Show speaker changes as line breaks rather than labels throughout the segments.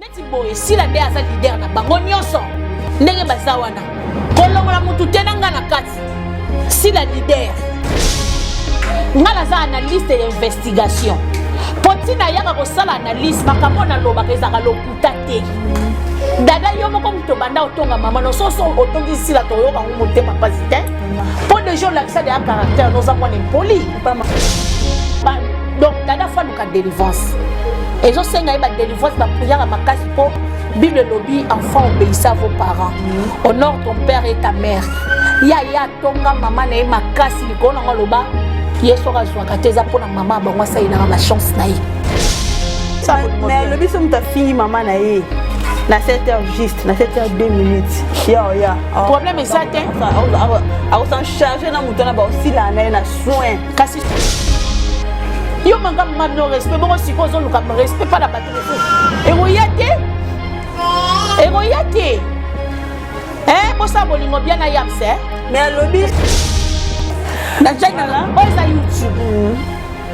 Neti boye Sila nde aza leader na bango nyonso ndenge baza wana kolongola mutu te na nga na kati Sila leader nga naza analyste ya investigation mpo ntina yaka kosala analyse makambo oyo nalobaka ezalaka lokuta te dada yo moko moto obanda otonga mama no soso otongi sila toyoka yango motema mpasi te mpo deja olakisa deya caractère noza mwana impoli. Donc dada faluka délivrance, ezosenga ye badélivrance, baprière makasi, mpo Bible elobi: "Enfant, obéissez à vos parents, honore ton père et ta mère." Ya ye atonga mama na ye makasi likolo nango, aloba ye soki azwaka te, eza mpona mama ya bango, asalelaka bachance na ye.
Mais alobi so moto afingi mama na ye na 7 heures juste, na 7 heures 2 minutes ya oya.
Problème eza te.
Akosan charge na moto wana, baosila na ye na soin.
Kasi yo manga mama no respect bongo, sikoyo ozoluka respect mpa na bato mosusu, ekoya te, ekoya te. Bosala bolingo bien na yams.
Mais alobi
na oyo eza YouTube,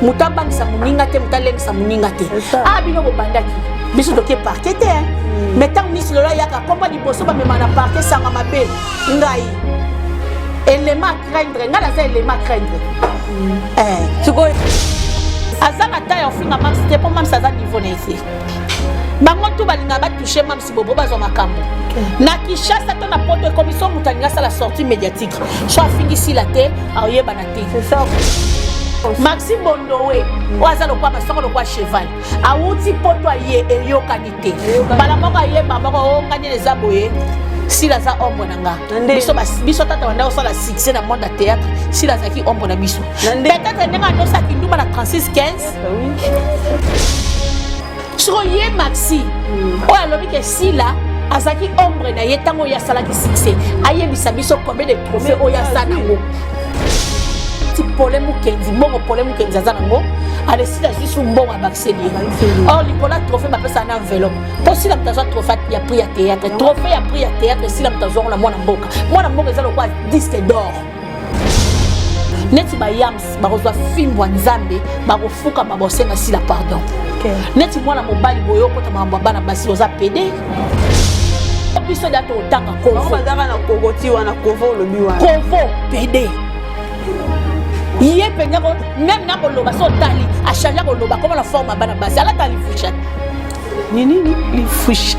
moto abangisa moninga te, moto alengisa moninga te. A bino bobandaki, biso toke parquet te, mais ntango misi lelo ayaka komba liboso, bamema na parquet sanga mabe. Ngai élément à craindre, ngai naza élément à craindre.
Sikoyo
aza na ta ya ofinga Mamsi te, mpo Mamsi aza niveau na ye te. Bango tu balingaka batouche Mamsi bobo, bazwa makambo na Kinshasa to na Poto. Ekomi so moto alingi asala sortie médiatique, so afingi Sila te, aoyebana te. Maxi Bondowe oyo aza lokwa masoko lokwa cheval, awuti Poto, aye, eyokani te. Mbala moko ayeba moko o nga nini eza boye. Sila aza ombre na nga. Biso, biso tata banda kosala succès na monde ya théâtre, Sila azalaki ombre na biso. Peut-être ndenge andosaki ndumba na 36 15. Siko ye Maxi oyo alobi ke Sila azalaki ombre na ye ntango oyo asalaki succès, ayebisa biso combien de trophée oyo aza nango. Ti Pole Mokendi, mbongo Pole Mokendi aza nango, alesila azwi su mbongo, abakiseli ye. Or likolo ya trophée bapesaka na enveloppe, mpo Sila moto azwa trophée ya prix ya théâtre, trophée ya prix ya théâtre, Sila moto azwango na mwana mboka. Mwana mboka eza lokwa disque d'or. Neti bayams bakozwa fimbo ya Nzambe, bakofukama, bakosenga Sila pardon. Neti mwana mobali boye okota makambo ya bana basi, oza pédé. Biso da totanga
kovo bazaka na kokoti wana, kovo olobi wana.
Kovo pédé ye mpenza, même na koloba so otali achange koloba, koma na forme ya bana basi, alata lifusha.
Ninini?
Lifusha.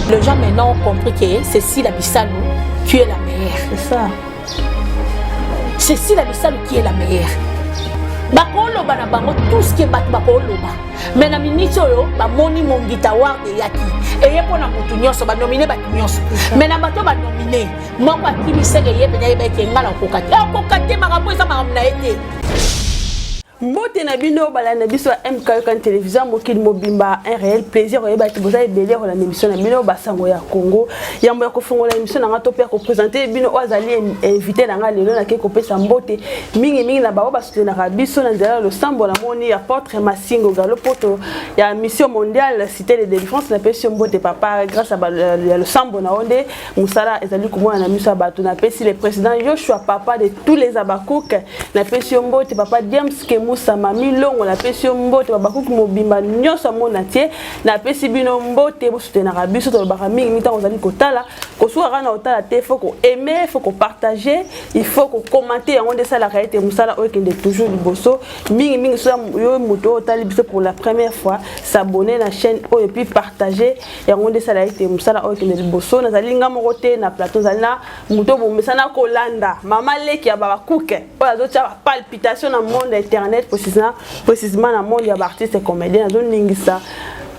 Les gens maintenant ont compris que c'est Sila Bissalou qui est la meilleure.
C'est ça.
C'est Sila Bissalou qui est la meilleure. Bakoloba na bango tout ce que bato bakoloba, mais na miniti oyo bamoni Mongita Award eyaki, eye mpo na motu nyonso, banomine bato nyonso, mais na bato banomine moko akimi seke ye mpenza yeba eke ngai nakoka te, akoka te, makambo eza makambo na ye te.
Mbote na bino balandi na biso ya MK Yokan Télévision mokili mobimba. Un réel plaisir oyeba ete boza ebele kolanda émission na bino Basango ya Congo. Yambo ya kofongola émission na nga to mpe ya koprésente bino oyo azali invité na nga lelo, nake kopesa mbote mingimingi na bango basoutenaka biso na nzela ya losambo. Namoni apôtre Masingo Galo Poto ya Mission Mondiale Cité de Délivrance. Napesi yo mbote, papa. Grâce ya losambo na yo nde mosala ezali komona na miso ya bato. Napesi le président Yoshua, papa de tous les Abakouk, napesi yo mbote. Papa James Kemusa, Mami Longo, napesi yo mbote. Babakuki mobimba nyonso amona tie, napesi bino mbote. Bosoutenaka biso, tolobaka mingi ntango ozali kotala, kosuka kaka na kotala te, faut koaime, faut kopartage, il faut kocommenter. Yango nde esalaka ete mosala oyo ekende toujours liboso mingimingi. So yo moto oyo otali biso pour la première fois, s'abonner na chaîne oyo et puis partager. Yango nde esala ete mosala oyo ekende liboso. Nazali nga moko te na plateau, nazali na moto bomesana kolanda, mama leki ya babakuke oyo azotia bapalpitation na monde internet, précisement na monde ya baartiste comédien, azoningisa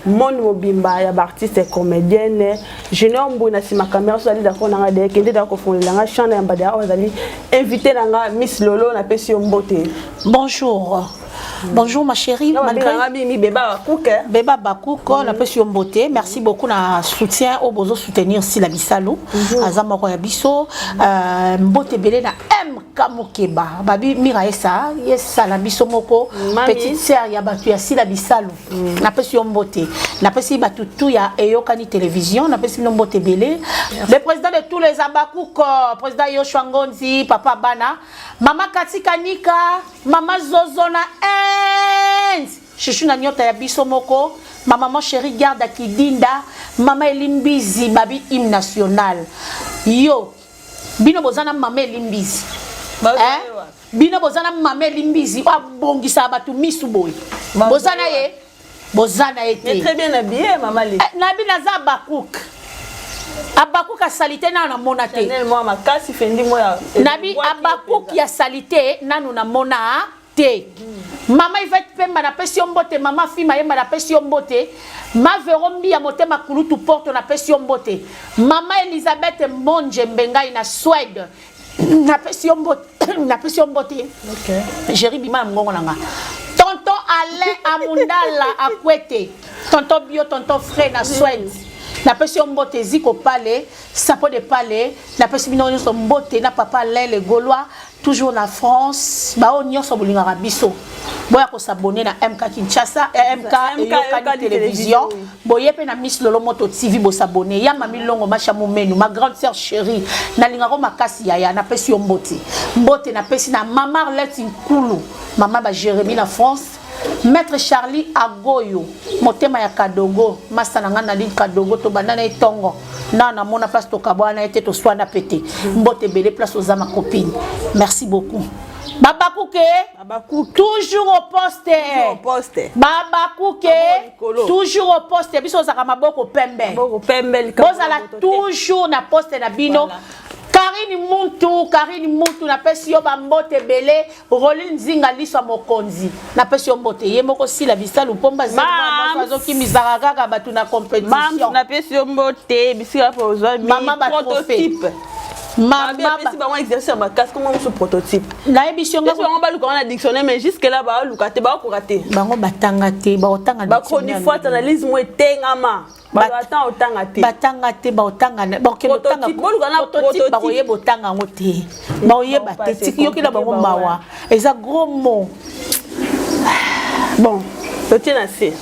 monde mobimba ya baartiste comédienne, Junior Mbui na nsima caméra. So azali d'accord nanga de kende da kofongolela nga champ ya mbada oyo azali invité na nga, Miss Lolo, napesi yo mbote.
Bonjour. Bonjour ma chérie.
Malgré mimi Beba Bakouk.
Beba Bakouk, napesi yo mbote. Merci beaucoup na soutien oyo bozo soutenir Sila Bisalu. Aza moko ya biso. Mbote ebele na MK Mokeba. Babi Mira esa, yesala biso moko petite sœur ya bato ya Sila Bisalu. Napesi yo mbote. Napesi bato tout ya Eyokani Télévision, napesi bino mbote ebele. Le président de tous les Abakouk, président Yoshua Ngonzi, papa bana, mama Katika Nika, mama Zozo na Inde. Chuchu na nyota ya biso moko, ma maman chérie garde Kidinda, mama Elimbizi babi hymne national. Yo bino boza na mama Elimbizi. Eh? Bino boza na mama Elimbizi oyo abongisaka bato misu boye. Boza na ye? Boza na ye te.
Très bien habillé mama Leki.
Eh, nabi naza Habacuc. Habacuc asalite nanu namona te.
Chanel mwa makasi fendi mwa.
Nabi Habacuc ya salite nanu namona te. Mama Yvette Pemba napesi yo mbote, mama Fima Yemba napesi yo mbote, ma Vero Mbiya motema kulutu Porto napesi yo mbote, mama Elisabeth Mbonje Mbengai na Suède napesi yo mbote, napesi yo mbote.
Okay.
Jerry bima na mongongo na nga. Tonton Alain Amundala Akwete, tonton Bio, tonton Frey na Suède. Napesi yo mbote Ziko Pale, Sapo de Pale, napesi bino nyonso mbote na papa Alain le Gaulois toujours na France, baoyo nyonso bolingaka biso. Boya ko s'abonner na MK Kinshasa, eh, MK Eyokani Télévision. Boye pe na Miss Lolo Moto TV bo s'abonner. Ya Mami Longo Masha Mumenu, ma grande sœur chérie. Nalingako makasi yaya, napesi yo mbote. Mbote napesi na Mama Arlette Nkulu, mama ba Jérémie na France. Maître Charlie Agoyo, motema ya Kadogo, masta na nga Nadine Kadogo, tobanda na ye tongo. Na namona place tokabwana na ye te, toswana pe te. Mbote ebele place oza ma copine. Merci beaucoup. Babakuke,
Babakuke.
toujours au poste.
Toujours au poste.
Babakuke,
Maboko likolo.
toujours au poste. Biso ozalaka maboko pembe.
Maboko pembe, likambo
Bozala
ya moto te.
toujours na poste na bino.
Voilà.
Karine Muntu, Karine Muntu, napesi yo ba mbote ebele. Rolin Nzinga liso ya mokonzi, napesi yo mbote. Ye moko Sila Bisalu Pomba Zema,
Mams.
mwasi azokimisaka kaka bato na compétition.
Mams, napesi yo mbote bisika po ozwa mi
Mama ba trophée.
prototype.
Mama
Mabe apesi bango exercice ya makasi koma mosusu prototype.
Nayebisi yo
nga bango baluka wana dictionnaire mais jusque là baluka te bakoka te.
Bango batanga te, baotanga
Ba chronifuati analyse mo etengama. Bato ata otanga te.
Batanga te, baotanga bakokende otanga
Prototype, na
prototype bakoyeba otanga yango te. Bakoyeba te, tiki yokela bango mawa. Eza gros mot.
Bon, totie na se.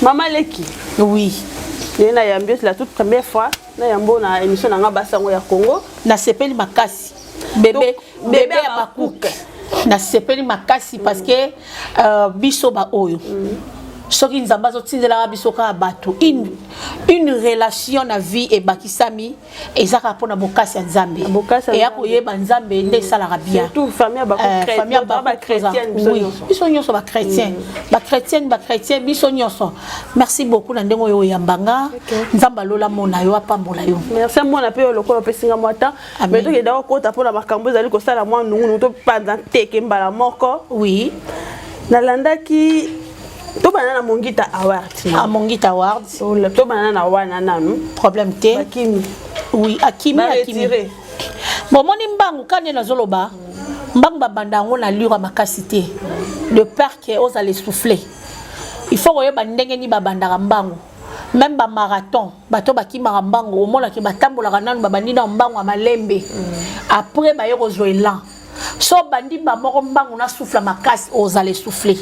Mama Leki.
Oui.
Ye na yambi la toute première fois na yambo na émission na nga basango ya Congo.
Nasepeli makasi. Bébé, bébé ya Habacuc. Nasepeli makasi parce que biso ba oyo. Soki Nzambe azotindelaka biso kaka bato, une relation na vie ebakisami eza kaka mpona bokasi ya Nzambe.
Bokasi ya
Eya
Nzambe.
koyeba Nzambe nde esalaka bien.
Surtout famille ya ba chrétien,
Famille ya
ba
ba
chrétien, biso
oui.
nyonso.
Biso nyonso ba chrétien. Ba chrétienne, ba chrétien, biso nyonso. Merci beaucoup na ndenge oyo oyamba nga. Nzambe alola mona yo, apambola yo.
Merci mwana pe lokola opesi nga mwa temps.
Amen.
Mais tokenda kokota mpona makambo ezali kosala mwa nungunungu, topanza nteke mbala moko.
Oui.
Nalandaki tobanda na Mongita Award.
Ah, Mongita Award.
Tobanda na wana nanu.
Problème te.
Bakimi.
Oui, akimi,
Ba
akimi.
retiré.
Bon, moni mbangu kane nazoloba. Mbangu babanda yango na lure makasi te. De peur que ozala essoufflé. Il faut koyeba ndenge ni babandaka mbangu. Même ba marathon, bato bakimaka mbangu, omonaki batambolaka nanu babandi na mbangu ya malembe. Après baye kozwa élan. So bandi ba moko mbangu na souffle makasi ozala essoufflé.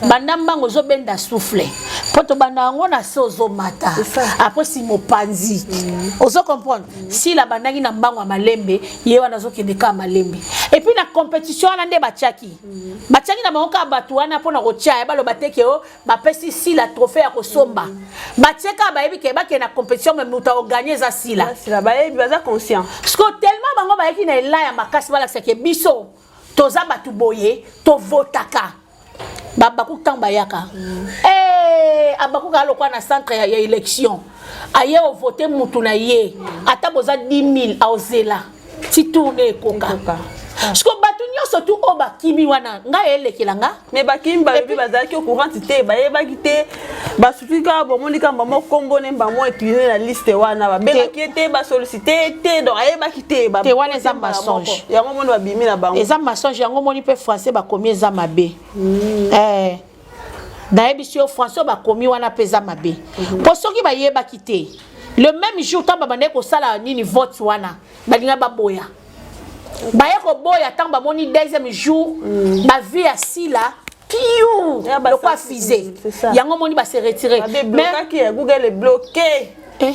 Banda mbangu ozobenda souffle. Po to banda yango na se ozomata. Après si mopanzi. Ozo comprendre? Si la bandaki na mbangu ya malembe, ye wana azokende kaka malembe. Et puis na compétition wana nde batiaki. Batiaki na bango kaka bato wana mpona kotia ya baloba te ke o bapesi Sila trophée ya kosomba. Batie kaka bayebi ke bakende na compétition mais moto akoganye eza Sila.
Sila bayebi baza conscient.
Parce que tellement bango bayaki na élan ya makasi balakisa ke biso toza bato boye tovotaka. Babakuku ntango bayaka. Eh, abakuku alokwa na centre ya élection. Aye ovote mutu na ye. Ata boza 10 000 aozela. Ti tourne ekoka.
Ekoka.
Parce que bato nyonso tu oyo bakimi wana ngai elekela nga.
Mais bakimi balobi bazalaki au courant te, bayebaki te, basuki kaka bomoni kaka mama kombo ne mbamo incliné na liste wana, babengaki ye te, basollicité ye te, donc ayebaki te, ba
Te wana eza
mbala moko.
mensonge.
Yango moni babimi na bango.
Eza mensonge, yango moni pe français bakomi eza mabe. Nayebisi yo français bakomi wana pe eza mabe. Po soki bayebaki te, le même jour tango babandaki kosala nini vote wana, balinga baboya. Baye koboya tango bamoni deuxième jour, ba vie ya Sila piou,
Ya ba
lokwa
sa-
fusée.
C'est ça.
Yango moni ba se retirer.
Ba bloquaki ya Google est bloqué.
Eh.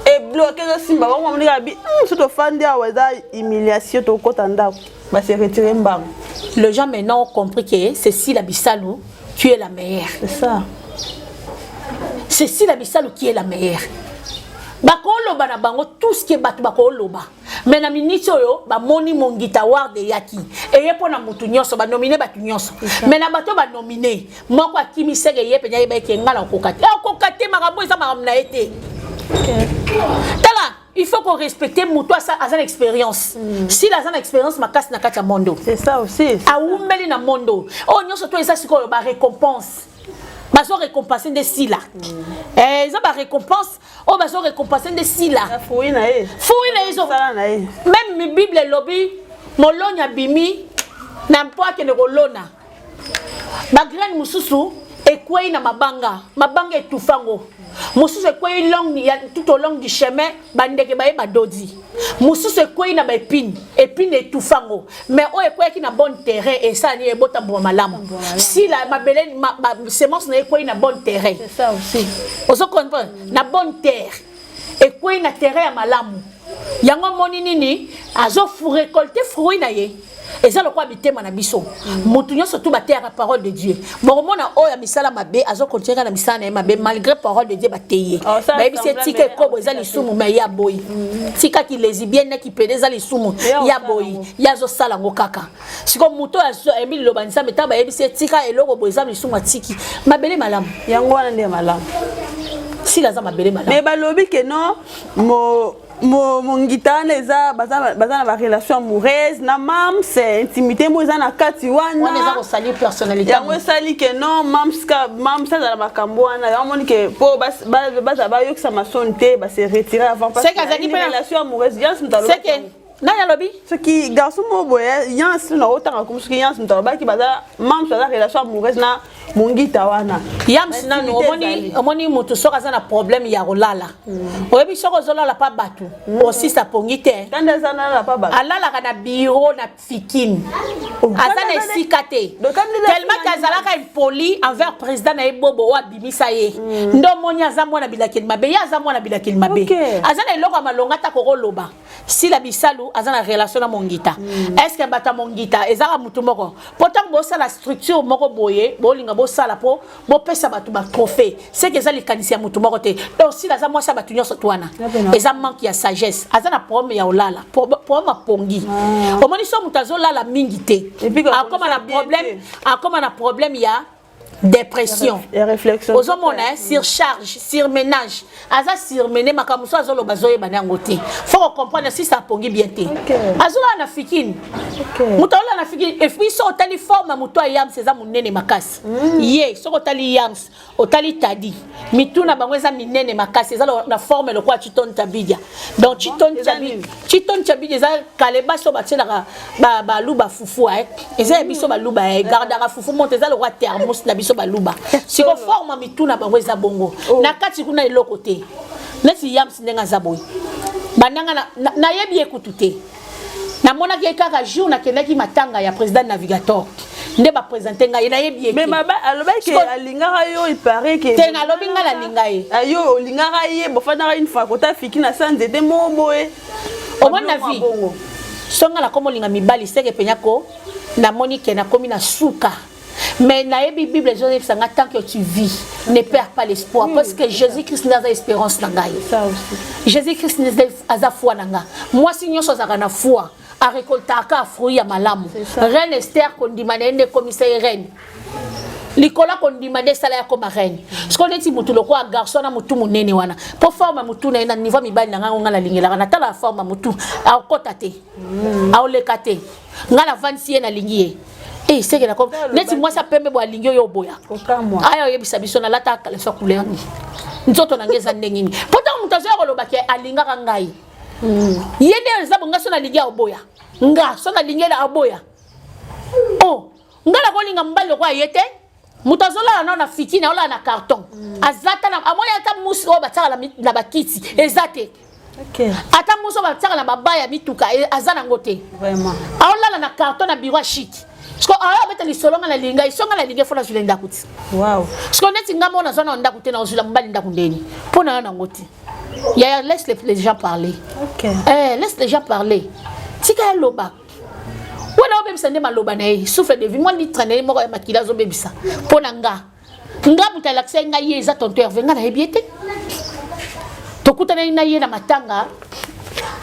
Et bloqué zo simba bango moni ka bi, soto fandi awa eza humiliation to kota ndako. Ba se retirer mbango.
Les gens maintenant ont compris que c'est Sila Bisalu Tu es la meilleure.
C'est ça.
C'est Sila Bisalu qui est la meilleure. Bakoloba na bango tout ce qui est bato bakoloba. Mais na minute oyo bamoni Mongita Award eyaki. Eye mpo na mutu nyonso banomine bato nyonso. Mais na bato banomine moko akimi seke ye mpenza yeba eke nga na okoka te. Okoka te, makambo eza makambo na ye te. Tala, il faut qu'on respecte moto aza na expérience. Sila aza na expérience makasi na kati ya mondo.
C'est ça aussi.
Awumbeli na mondo oyo nyonso to eza sikoyo barécompense, bazo récompense nde Sila. Eza barécompense oyo bazo récompense nde Sila.
Fruit na ye.
Fruit na ye.
Mosala na ye.
Même Bible elobi moloni abimi na mpo akende kolona, bagraine mosusu ekwei na mabanga, mabanga etufango, mosusu ekwei long ya tout au long du chemin, bandeke baye badodi, mosusu ekwei na baépine, épine etufango, mais oyo ekweyaki na bonne terrain esala nini? Ebota mbuma malamu. Sila mabele semence na ye ekwei na bonne terrain.
C'est ça aussi.
Ozo comprendre? Na bonne terre, ekwei na terrain ya malamu, yango omoni nini, azo récolter fruit na ye. Eza lokola mitema na biso, motu nyonso tu bateyaka parole de Dieu, bokomona oyo ya misala mabe azokontinue kaka na misala na ye mabe malgré parole de Dieu bateye.
Oh, ça
bayebisi
semble,
etika
mais
ekobo eza lisumu, mais ya boyi, tikaki lesbienne kipede eza lisumu.
Ye
Ya
osala
boyi
yango.
ye azosala yango kaka. Siko moto oyo ayembi liloba Nzambe, ntango bayebisi etika eloko boye eza lisumu, atiki, mabele malamu.
Yango wana nde malamu.
Sila aza mabele malamu.
Mais balobi ke non, mo mongita wana eza baza na barelation amoureuse na mams, intimité mo eza na kati
wana eza
wana.
Kosalir personnalité.
Yango esali ke non, mams ka mams azala makambo wana, yango moni ke mpo bazala bayokisa masoni te, base retirer avant parce
C'est que azalaki
que relation amoureuse yans moto alobaki
seke
yango.
Nani alobi?
Soki garçon moko boye yans na otanga komi, soki yans moto alobaki baza mams baza relation amoureuse na mongita wana.
Yams nanu.
Intimité
Omoni
ezali.
omoni motu soki aza na problème ya kolala, oyebi soki ozolala pa bato osisa pongi te.
Kanda eza nalala pa bato.
Alalaka na bureau na Fikine.
Oh,
aza
kanda
na esika te.
Donc, kanda
tellement ke azalaka impoli envers président na ye Bobo oyo abimisa ye, nde omoni aza mwana bilakeli mabe. Ye aza mwana bilakeli mabe. Aza na eloko ya malonga ata kokoloba Sila Bisalu aza na relation na Mongita. Est ce que bato ya Mongita ezaka motu moko? Mpo ntango bosala structure moko boye, bolinga bosala mpo bopesa bato batrophée, c'est que eza likanisi ya motu moko te. Donc Sila aza mwasi ya bato nyonso to wana. Eza manque ya sagesse. Aza na problème ya olala, problème ya pongi. Omoni so moto azolala mingi te,
Et puis,
akoma na
bien
problème,
te.
Akoma na problème ya dépression.
Ya réflexion.
Ozomona surcharge, surménage, aza surmené. Makambo mosusu azoloba, azoyeba na yango te. Faut kocomprendre si ça apongi bien te. Azolala na Fikini. Moto azolala na Fikini, et puis so otali forme ya moto ya yams eza monene makasi. Ye soki otali yams, otali tadi, mitu na bango eza minene makasi, eza na forme lokola chiton tabidia. Donc chiton
Eza
chabi
nini?
Chiton chabidia eza kalebasi oyo batielaka baluba fufu, eza ya biso baluba, egardaka fufu moto, eza lokola thermos na biso baluba. Siko forme ya mitu na bango eza bongo. Na kati kuna eloko te. Neti yams ndenge aza boye, bandanga nayebi ye kutu te. Namonaki ye kaka jour nakendaki matanga ya président navigateur, nde baprésente ngai ye, nayebi ye
Mais
te.
maba alobaki alingaka yo, il paraît ke
Te, nalobi ngai nalinga ye.
Ah, yo olingaka ye, bofandaka une fois kota fiki na sa nzete moko boye.
Omoni na
Babiloko ya
vie.
bongo.
So ngai nakomi olinga mibali, seke penya ko namoni ke nakomi na suka. Mais nayebi Bible ezoyebisa nga: tant que tu vis, ne perds pas l'espoir, parce que Jésus Christ nde aza espérance na ngai.
Ça aussi.
Jésus Christ nde aza foi na nga. Mwasi nyonso azalaka na foi arécoltaka fruit ya malamu.
C'est ça.
Reine Ester, kondima na ye nde ekomisa ye reine. Likolo ya kondima nde esala ya koma reine. Sikoyo neti motu lokola garçon na motu monene wana, mpo forme ya motu na ye na niveau ya mibali na ngai, ngo ngai nalingelaka natala ya forme ya motu, akota te, aoleka te. Ngai navandisi ye, nalingi ye. Eh, seke na neti mwasi apembe bo alingi oyo oboya.
Kokamwa.
Aya oyebisa biso nalata caleçon couleur nini, nzoto na ngai eza ndenge nini, mpo ntango moto azoya kolobaki alingaka ngai, ye nde eza bonga. So nalingi aoboya nga, so nalingi ye aboya. O nga nakolinga mobali lokola ye te. Moto azolala nao na fiki na olala na carton, aza ta na amoni ata musi oyo batiaka na bakiti eza te. Ata musi oyo batiaka na babaya ya mituka aza nango te. Aolala na carton na bureau ya chic. Siko aoyo abeta lisolo nga nalinga ye, so nga nalingi fo nazwila ndako ti. Siko neti nga moko nazwa na ndako te, nazwila mobali ndako ndeni mpo na yo nango te. Yaya, laisse les gens parler. Eh, laisse les gens parler, tika ya loba wana. Azobebisa nde maloba na ye, souffle de vie, mwa litre na ye moko ya makila azobebisa. Mpo na nga, nga moto alakisaki ngai ye eza tonton Herve, nga nayebi ye te. Tokutanaki na ye na matanga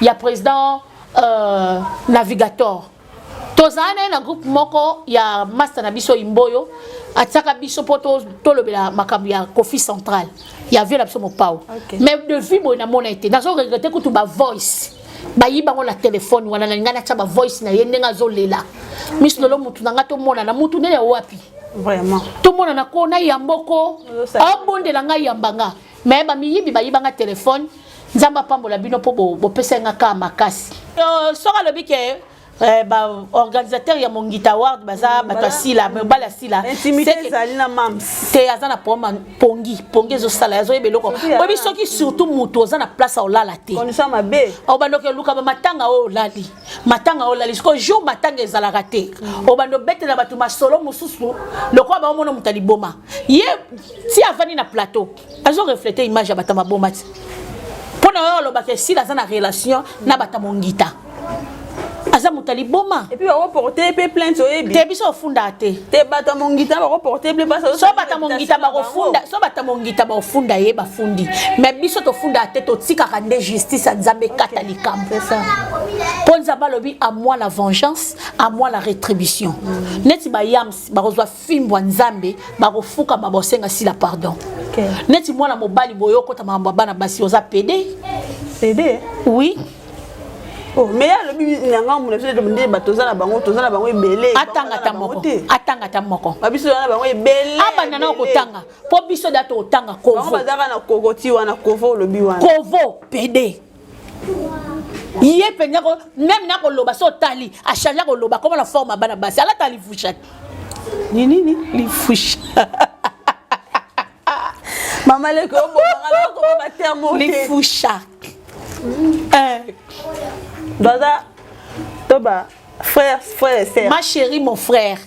ya président Navigator. Tozala na ye na groupe moko ya master na biso Imboyo, atiaka biso mpo tolobela makambo ya Kofi Central ya vieux na biso Mopao. Mais de vie boye namona ye te. Nazo regretter kutu ba voice bayiba ngo na telefone wana, nalinga natya ba voice na ye ndenge azolela miso lelo. Mutu na nga tomonana, mutu nde ya wapi?
Vraiment.
Tomonana ko na yamboko abondela ngai, yamba nga. Mais bamiyibi bayibanga telefone. Nzambe apambola bino mpo bopesa nga kaka makasi. Soki alobi ke baorganisateur ya Mongita Award baza bato ya Sila, mobali ya Sila.
Intimité ezali na mams.
Te, aza na problème, pongi pongi ezosala, azoyeba eloko. Oyebi, soki surtout motu oza na place olala te,
condition mabe.
Obanda oluka bamatanga oyo olali, matanga oyo olali. Sikoyo jour matanga ezalaka te, obanda obetela bato masolo mosusu lokola baomona moto aliboma. Ye ti avandi na plateau, azorefléter image ya bato ya maboma ti mpo na oyo alobaka Esila aza na relation na bato ya Mongita, aza moto ya liboma.
Et puis bakoporte mpe plainte, oyebi.
Te, biso ofundaka te.
Te, bato ya Mongita bakoporte plainte.
So bato ya Mongita bakofunda, so bato ya Mongita bakofunda ye, bafundi. Mais biso tofundaka te, totikaka nde justice ya Nzambe ekata likambo, mpo Nzambe alobi: "À moi la vengeance, à moi la rétribution." Neti bayams bakozwa fimbo ya Nzambe, bakofukama, baosenga Sila pardon. Neti mwana mobali boye okota makambo ya bana basi, oza pédé.
Pédé?
Oui.
Oh, mais alobi na ngambo na biso nde bato toza na bango, toza na bango ebele.
Atanga ata moko, atanga ata moko.
Babiso toza na bango ebele.
Abanda na kotanga, mpo biso da totanga kovo.
Bazaka na kokoti wana, kovo olobi wana.
Kovo pédé ye mpenza même na koloba, so otali achange koloba, koma na forme ya bana basi, alata lifusha.
Nini?
Lifusha.
Mama leke, obomanga nakoma baterme te.
Lifusha.
Baza to ba frère, frère et sœur.
Ma chérie, mon frère.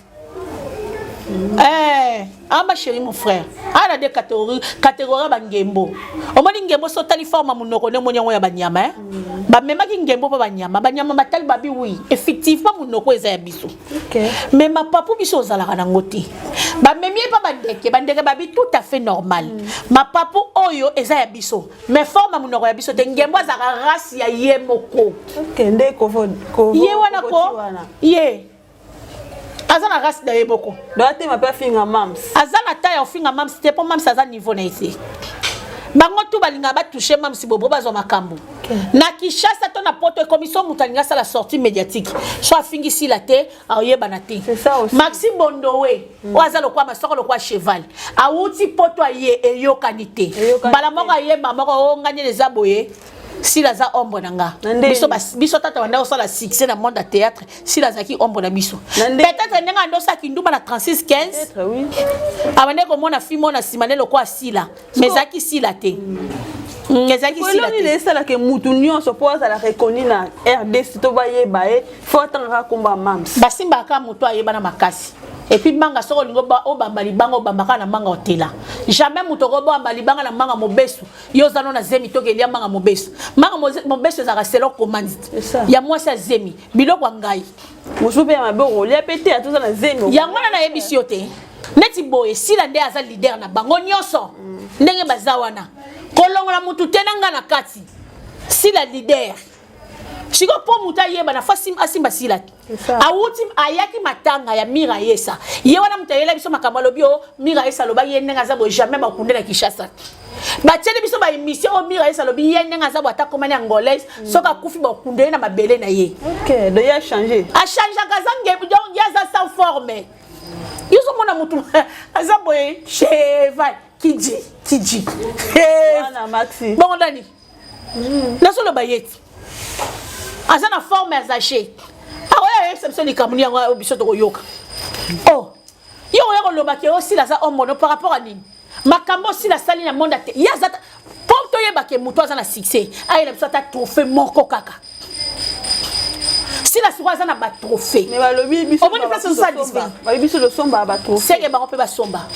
Eh, ah, ma chérie, mon frère, ana de catégorie, catégorie ya bangembo. Omoni ngembo, so otali forme monoko nde omoni yango ya banyama, eh? Bamemaki ngembo mpo banyama, banyama batali babi: "Oui, effectivement, monoko eza ya biso." Mais mapapu biso ozalaka nango te. Bamemi ye mpa bandeke, bandeke babi: "Tout à fait normal, mapapu oyo eza ya biso, mais forme ya monoko ya biso te." Ngembo azalaka race ya ye moko.
Nde kovo.
Ye wana ko ye aza na race na ye moko.
Donc atema mpe afinga mams.
Aza na ta ya ofinga mams te, mpo mams aza niveau na ye te. Bango tu balingaka batouche mams bobo, bazwa makambo na Kinshasa to na Poto. Ekomi so moto alingi asala sortie médiatique, so afingi Sila te, aoyebana te. Maxi Bondowe oyo aza lokwa masoko lokwa cheval, awuti Poto, aye, eyokani te. Mbala moko ayemba moko o nga nini eza boye, Sila aza ombre na nga. Biso, biso tata banda osala succès na monde ya théâtre, Sila azalaki ombre na biso. Peut-être ndenge ando osalaki ndumba na 36 15, abandaki komona film oyo na nsima nde lokwa Sila, mais ezalaki Sila te. Ezalaki Sila
te. Esalaka mutu nyonso mpo azala reconnu na RDC to bayeba ye, fo atangaka kombo ya mams.
Basimbaka moto ayebana makasi. Et puis manga, soki olingi obamba libanga, obambaka na manga otela. Jamais moto okobamba libanga na manga mobesu. Yo oza no na zemi, toki elia manga mobesu. Manga mobesu ezalaka selon commande ya mwasi ya zemi, biloko ya ngai.
Mosusu mpe ya mabe, okolia mpe te, atoza na zemi.
Yango wana nayebisi yo te, neti boye Sila nde aza leader na bango nyonso. Ndenge baza wana, kolongola mutu te na nga na kati. Sila leader. Sikoyo mpo moto ayebana, fo asimba Sila te. Awuti, ayaki matanga ya Mira Yesa, ye wana moto ayela biso makambo. Alobi o Mira Yesa aloba ye ndenge aza boye, jamais bakunde na Kinshasa. Batieli biso baémission oyo Mira Yesa alobi ye ndenge aza boye, ata komani angolaise, soki akufi bakunde ye na mabele na ye.
Donc ye achange.
Achangeaka, aza ngebu. Donc ye aza sans forme. Yo ozomona motu aza boye, cheval kiji kiji. Bongo nani nazoloba ye ti aza na forme ya zache, akoya ayebisa biso likambo ni yango, biso tokoyoka. Oh, yo oya koloba ke osila aza homme par rapport à nini? Makambo osila asali na monde te, ye aza mpo toyeba ke moto aza na succès, ayela biso ata trophée moko kaka. Sila sikoyo aza na batrophée.
Omoni place
osala.
Biso tosombaka batrophée.
Seke bango mpe basomba,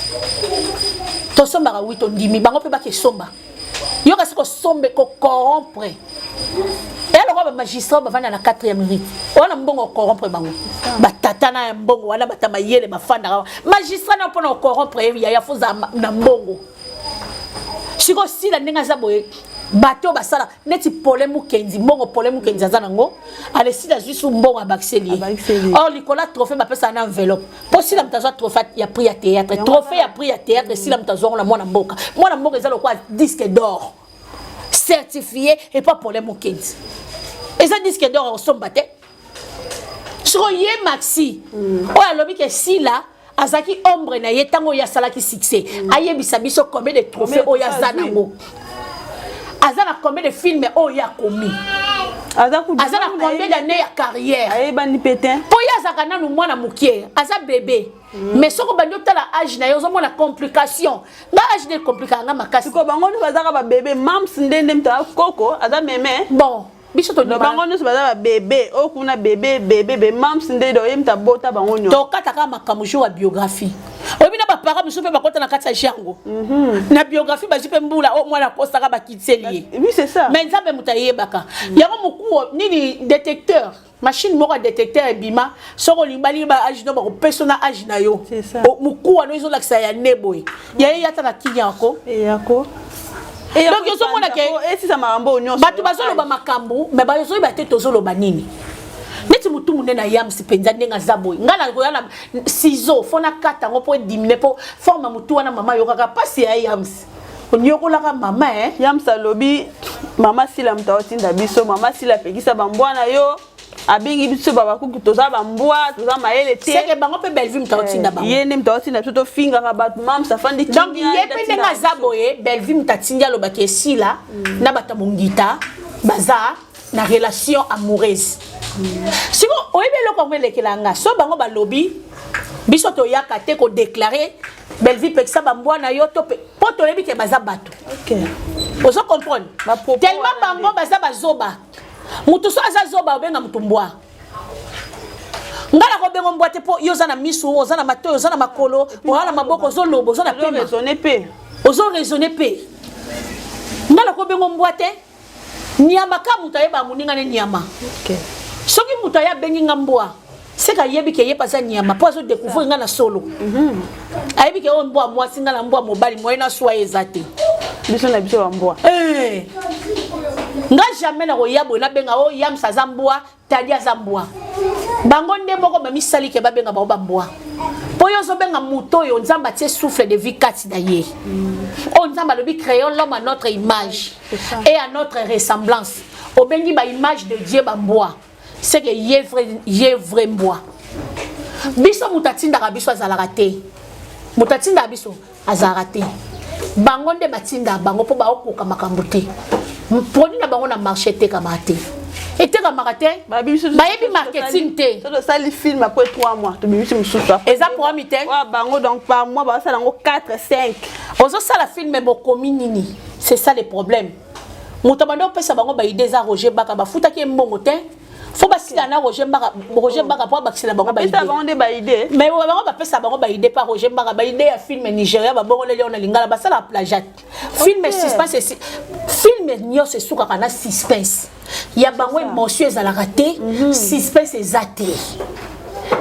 tosombaka. Wi, tondimi, bango mpe bakesomba. Yo kasi kosombe, kocorrompre, eya lokola bamagistrat bavanda na 4e rite wana, mbongo ocorrompre bango. Batata na ya mbongo wana, bata mayele bafandaka magistrat na mpona kocorrompre ye, yaya, foza na mbongo. Sikoyo Sila, ndenge aza boye, bato oyo basala neti Pole Mukendi, mbongo Pole Mukendi aza nango, ale Sila azwi su mbongo, abakiseli ye. Or likolo ya trophée bapesaka na enveloppe, mpo Sila moto azwa trophée ya prix ya théâtre, trophée ya prix ya théâtre, Sila moto azwa ngo na mwana mboka. Mwana mboka eza lokola disque d'or certifié epa Pole Mukendi, eza disque d'or akosomba te. Sikoyo ye Maxi oyo alobi ke Sila azalaki ombre na ye ntango oyo asalaki succès, ayebisa biso combien de trophée oyo aza nango, aza na combien de film oyo akomi, aza na combien d'année ya carrière.
Ayebani pe te.
Mpo ye azalaka nanu mwana mokie, aza bébé, mais soki obandi otala age na ye, ozomona complication. Nga age nde compliquaka nga makasi.
Siko bango nyonso bazaka babébé. Mams nde moto aza koko, aza meme.
Bon, biso
to bango nyonso baza babébé oyo kuna, bébé, bébé be. Mams nde do ye moto abota bango nyonso.
Tokataka makambo jour ya biographie. Oyebi na baparent mosusu mpe bakota na kati ya jango na biographie, bazwi mpe mbula oyo mwana akosaka, bakitseli ye.
Oui, c'est ça.
Mais Nzambe moto ayebaka yango. Mokuwa nini, détecteur, machine moko ya détecteur ebima. Soki olingi balingi ba age no, bakopesa na age na yo. Mokuwa no ezolakisa ya ne boye ya ye yata na kini yako.
Eyako.
Donc ozomona ke
esisa makambo oyo nyonso.
Bato bazoloba makambo, mais bazoyeba te tozoloba nini. Neti motu monene ayamisi mpenza ndenge aza boye, ngai nakoya na ciseau, fo nakata yango mpo edimine, mpo forme motu wana. Mama ayokaka mpasi ya yamisi, onyokolaka mama e.
Yamsa alobi mama Sila moto aotinda biso. Mama Sila apekisa bambwa na yo, abengi biso babakuki, toza bambwa, toza mayele te.
Seke bango mpe Bellevue moto aotinda bango.
Ye nde moto aotinda biso tofingaka bato. Mams afandi.
Donc ye mpe ndenge aza boye, Bellevue moto atindi alobaki esila na bato ya mongita baza na relation amoureuse. Siko oyebi eloko yango elekela nga, so bango balobi biso toyaka te kodéclarer Bellevue pekisa bambwa na yo to mpo toyebi ke baza bato. Ozo comprendre? Tellement bango baza bazoba. Motu so aza zoba, obenga motu mbwa. Ngai nakobenga mbwa te, mpo yo oza na misu, oza na matoi, oza na makolo, oza na maboko, ozoloba, oza na pema, ozo raisonner mpe. Ngai nakobenga mbwa te. Nyama ka moto ayebaka moninga ne nyama. Soki moto aye abengi nga mbwa, seka ayebi ke ye mpe aza nyama, mpo azodécouvrir nga na solo. Ayebi ke oyo mbwa mwasi, nga na mbwa mobali, moye na swa eza te.
Biso na biso bambwa.
Eh. Nga jamais nakoya boye nabenga oyo yamsa aza mbwa, tadi aza mbwa. Bango nde moko bamisali ke babenga bango bambwa, mpo yo ozobenga moto oyo Nzambe atie souffle de vie kati na ye, oyo Nzambe alobi: "Créons l'homme à notre image et à notre ressemblance." Obengi baimage de Dieu bambwa, c'est que ye vrai, ye vrai mbwa. Biso moto atindaka biso azalaka te, moto atindaka biso azalaka te. Bango nde batindaka bango mpo baokoka makambo te. Produit na bango na marché etekamaka te, etekamaka te, bayebi marketing te.
So tosali film, après 3 mois tobimisi mosusu.
Eza programme te.
Bango donc par mois basala yango 4, 5.
Ozosala film, bokomi nini? C'est ça le problème. Moto abandi opesa bango baidée eza Roger Baka. Bafutaki ye mbongo te, fo basila na Roger Mbaka. Roger Mbaka mpo abakisela bango.
Bapesa bango nde baidée.
Mais bango bapesa bango baidée pa Roger Mbaka, baidée ya film Nigeria, babongoleli yango na lingala, basala plagiat. Film suspense, film nyonso esukaka na suspense ya bango. Émotion ezalaka te, suspense eza te.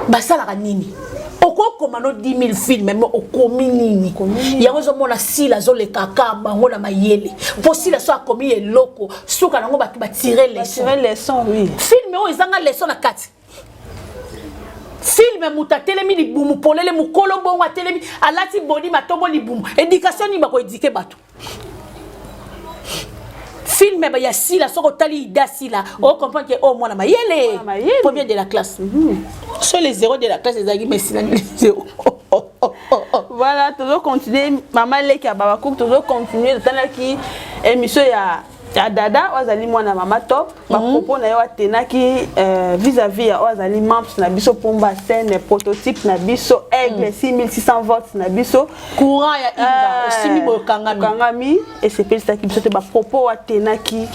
Basalaka nini? Okokoma no 10 000 film, mais okomi nini? Yango ezomona Sila azolekaka bango na mayele, mpo Sila so akomi eloko, suka nango bato batire
leçon.
Film oyo ezanga leçon na kati. Film moto atelemi libumu polele, mokolo bongo atelemi, alati bodi matombo libumu. Éducation nini bakoéduquer bato? Film ya Sila, soki otali ida Sila, ocomprendre ke oyo mwana mayele, premier de la classe. So les zéro de la classe ezalaki, mais Sila nde zéro.
Voilà, tozocontinue. Mama leki ya babacook, tozocontinue. Totalaki émission ya Dada oyo azali mwana mama Top. Bapropos na ye oyo atenaki vis-à-vis ya oyo azali mams na biso, Pomba Scène, prototype na biso, aigle 6600 volts na biso.
Courant ya inga osimi boye, okangami.
Okangami. Esepelisaki biso te, bapropos oyo atenaki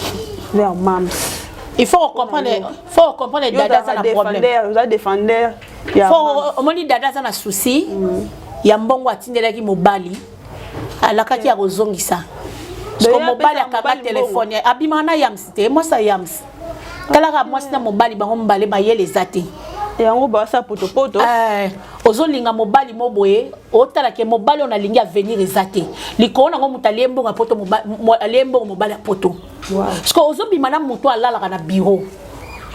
vers mams.
Il faut comprendre, faut comprendre, Dada aza na problème.
Oza défendeur.
Faut omoni Dada aza na souci ya mbongo atindelaki mobali, alakaki ya kozongisa. Siko mobali akanga telefone, abimaka na yams te, mwasi ya yams. Talaka mwasi na mobali, bango mibale bayele eza te.
Yango basa potopoto.
Ozolinga mobali mo boye, otala ke mobali oyo nalingi, avenir eza te. Likolo nango moto alie mbongo ya poto, alie mbongo mobali ya poto. Parce que ozobima na moto alalaka na bureau,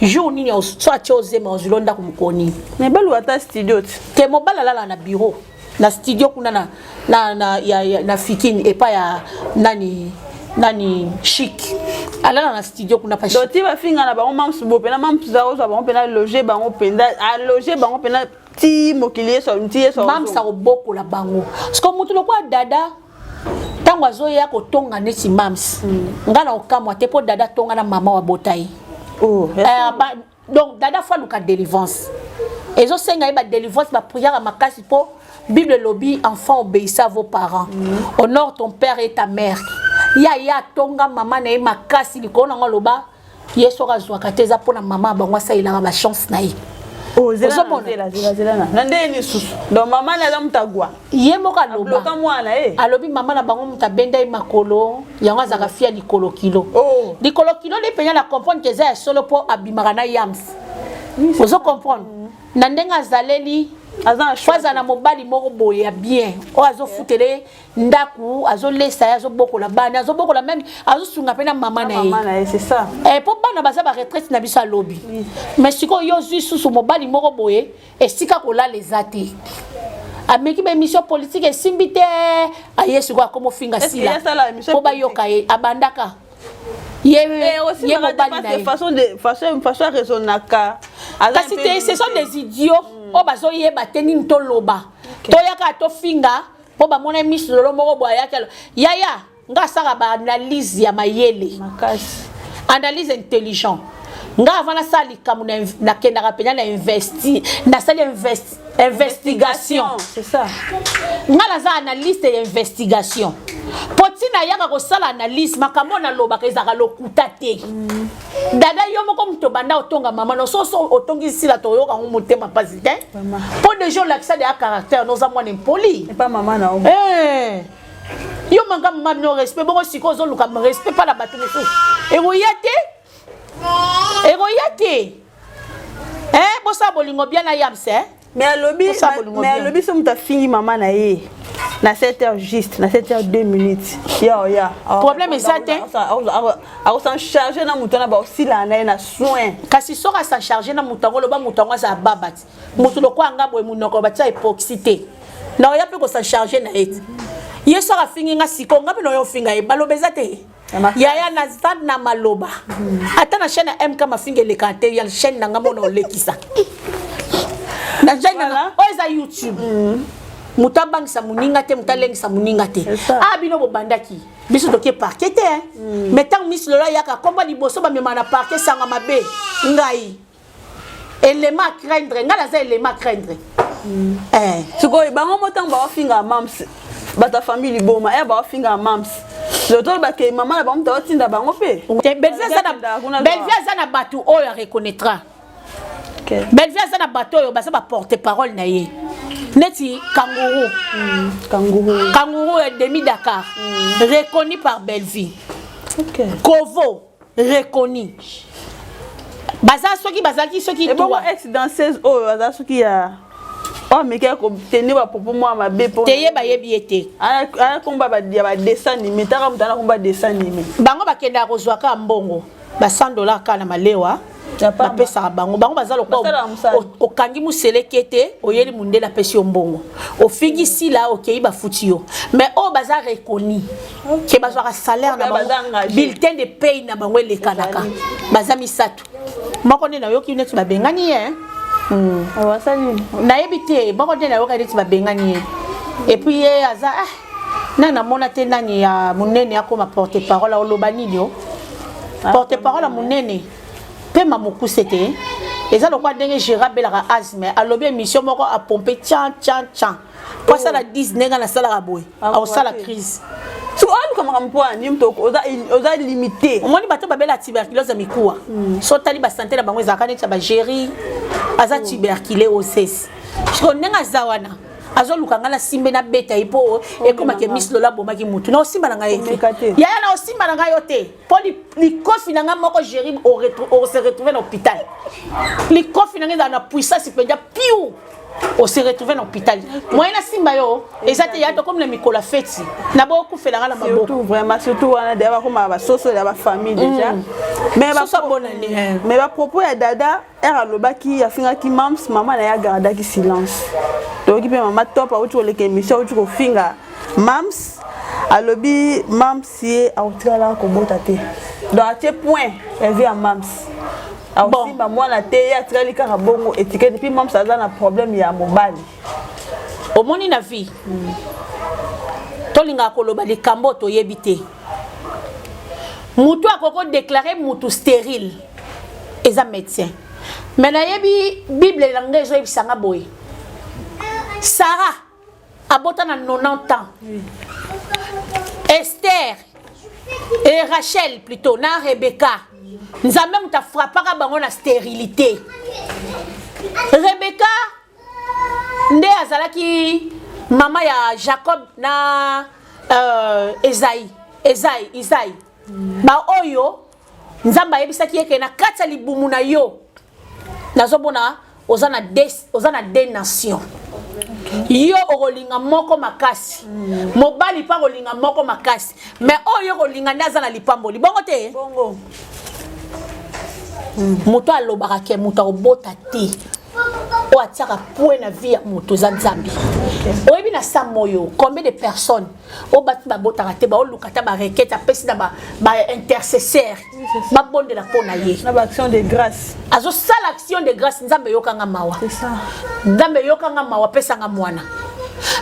jour nini so atie ozema, ozwilo ndako mokoni.
Mais baluka ata studio te.
Te, mobali alalaka na bureau, na studio kuna na Fikini, epai ya nani nani, Chic. Alala na studio kuna pa.
Donc ti bafinga na bango Mams bo mpena, Mams akozwa bango mpena, loge bango mpenza, aloge bango mpena ti mokili yeso ti yeso.
Mams akobokola bango, parce que motu lokola Dada, ntango azoya kotonga neti Mams, nga na okamwa te, mpo Dada tonga na mama wa bota ye.
Oh.
Donc Dada faut aluka délivrance, ezosenga ye badélivrance, baprière ya makasi, mpo Bible elobi: «Enfant, obéissez à vos parents, honore ton père et ta mère.» Ya ye atonga mama na ye makasi. Likolo nango aloba ye soki azwaka te, eza mpona mama ya bango, asalelaka bachance na ye.
Ozomona na ndenge lisusu, donc mama na aza moto agwa.
Ye moko aloba.
Bloka mwana ye.
Alobi mama na bango moto abenda ye makolo, yango azalaka fia likolo kilo.
Oh.
Likolo kilo nde mpenza na comprendre ke eza ya solo, mpo abimaka na yams. Ozo comprendre na ndenge azaleli.
Aza na
fo azala na mobali moko boye ya bien, oyo azofutela ye ndako, azolesa ye, azobokola bana, azobokola même, azosunga mpe na mama na ye.
Mama na ye, c'est ça.
Mpo bana baza baretraite na biso. Alobi mais sikoyo yo ozwi susu mobali moko boye, esika kolala eza te, ameki baémission politique, esimbi te, aye sikoyo akoma ofinga.
Est-ce que
Sila
ye asala émission?
Mpo bayoka ye, abandaka ye, ye mobali na ye.
Façon de façon raisonnaka.
Kasi te, ce sont des idiots oyo bazoyeba te nini toloba. Toyaka tofinga mpo bamona miso lolo moko boye ayaki alo. Yaya nga asaka baanalyse ya mayele.
Makasi.
Analyse intelligent. Nga avant nasala likambo, nakendaka mpenza na investi, nasali investigation.
C'est ça.
Nga naza analyste ya investigation, mpo ntina yaka kosala analyse, makambo oyo nalobaka ezalaka lokuta te. Dada, yo moko moto banda otonga mama no, soso otongi Sila, toyoka ngo motema mpasi te, mpo déjà olakisa deya caractère noza mwana impoli.
Epa mama na yo.
Eh, yo manga mama bino respect bongo, sikoyo ozoluka respect mpa na bato mosusu, ekoya te, ekoya te. Eh, bosala bolingo bien na yams, eh?
Mais alobi
Osala bolingo
mais
bien.
Alobi so moto afingi mama na ye na 7 heures juste, na 7 heures 2 minutes, ya oya.
Problème eza te.
Akosan charge na moto wana, baosila na ye na soin.
Kasi soki asa charge na moto yango, loba moto yango azala baba ti moto lokola nga boye, monoko batia époxy te, na oya mpe kosa charge na ye te. Ye soki afingi nga sikoyo, nga mpe na oya ofinga ye, baloba eza te. Yaya, naza na maloba ata na chaîne ya MK, mafinga eleka te. Ya chaîne na nga mona olekisa na chaîne na nga oyo eza YouTube. Moto abangisa moninga te, moto alengisa moninga te.
C'est ça.
Ah, bino bobandaki, biso tokie parquet te, hein. Mais ntango Miss Lolo ayaka, komba liboso bamema na parquet, sanga mabe. Ngai élément à craindre, ngai naza élément à craindre, eh.
Sikoyo bango mo ntango baofinga Mams, bato ya famille liboma e baofinga Mams, tolobake mama na bango moto aotinda bango mpe.
Te, Bellevue aza na Bellevue aza na bato oyo areconnaîtra. Bellevue aza na bato oyo baza baporte parole na ye, neti Kangourou.
Kangourou.
Kangourou ya Demi Dakar, reconnu par Bellevue. Kovo reconnu. Baza soki bazalaki soki
Ebongo
trois.
Ex danseuse oyo aza soki ya oyo ameki kotenir bapropos mwa mabe mpo
Te, ye bayebi ye te.
Aya komba ya badessin animé, taka moto ana komba dessin animé.
Bango bakendaka kozwa kaka mbongo ba 100 $ kaka na malewa.
Ya pamba.
Bapesaka bango, bango baza
Basalaka
lokola
mosala.
Okangi moseleke te, oyeli mondele, apesi yo mbongo, ofingi Sila, okei, bafuti yo. Mais oyo baza reconnu ke bazwaka salaire na
Oyo baza
bango,
engagé.
bulletin de paye na bango elekanaka, baza misato. Moko nde nayoki neti babengani ye.
Basali.
Nayebi te, moko nde nayoka neti babengani ye. Et puis ye aza, ah, nani namona te, nani ya monene akoma porte parole, oloba nini? O porte parole ya monene pema mokuse te, eza lokola ndenge Gérard abelaka asthme, alobi émission moko apompe tian tian tian po asala 10, ndenge nasalaka boye, akosala crise.
So aluka makambo mpo ani moto oza limité.
Omoni bato babela tuberculose ya mikuwa, so otali basante na bango ezalaka neti ya bagéri aza tuberculé osesi. Siko ndenge aza wana, Azoluka ngai nasimbe, nabeta ye mpo ekomaki Miss Lola abomaki mutu. Na osimba na ngai ye te, yaya, na osimba na ngai yo te, mpo likofi na ngai moko, géri, ose retrouve na hôpital. Likofi na ngai ezala na puissance mpenza, piu, ose retrouve na hôpital. Moyen nasimba yo eza te, ya tokomi na mikolo ya feti na bokufela ngai na maboko.
Surtout, vraiment, surtout wana deya bakoma basoso ya bafamille déjà. Mais
soso abonani.
Mais bapropos ya Dada ere alobaki, afingaki mams, mama na ye agardaki silence. Toyoki mpe mama Top auti koleka émission, auti kofinga mams, alobi mams ye akotikalaka kobota te. Donc atie point ya vie ya mams, akosimba mwana te, ye atikali kaka bongo étiquette. Puis mams aza na problème ya mobali.
Omoni, na vie tolingaka koloba likambo oyo toyebi te. Mutu akoki kodéclarer mutu stérile eza médecin, mais nayebi Bible na ngai ezoyebisanga boye: Sara abota na 90 ans. Esther et Rachel plutôt na Rebecca, Nzambe moto afrappaka bango na stérilité. Rebecca nde azalaki mama ya Jacob na Ezai, Ezai, Isai. Baoyo Nzambe ayebisaki ye ke na kati ya libumu na yo nazomona oza na deux nations. Yo okolinga moko makasi, mobali mpe akolinga moko makasi, mais oyo okolinga nde aza na lipamboli. Bongo te?
Bongo.
Moto alobaka ke moto akobota te, oyo atiaka point na vie ya moto eza Nzambe. Oyebi na sa moyo combien de personnes oyo bati babotaka te, baoluka ata barequête, apesi na baintercesseur babondela mpo na ye.
Na baaction de grâce.
Azosala action de grâce: Nzambe, eyokanga mawa.
C'est ça.
Nzambe, eyokanga mawa, apesanga mwana.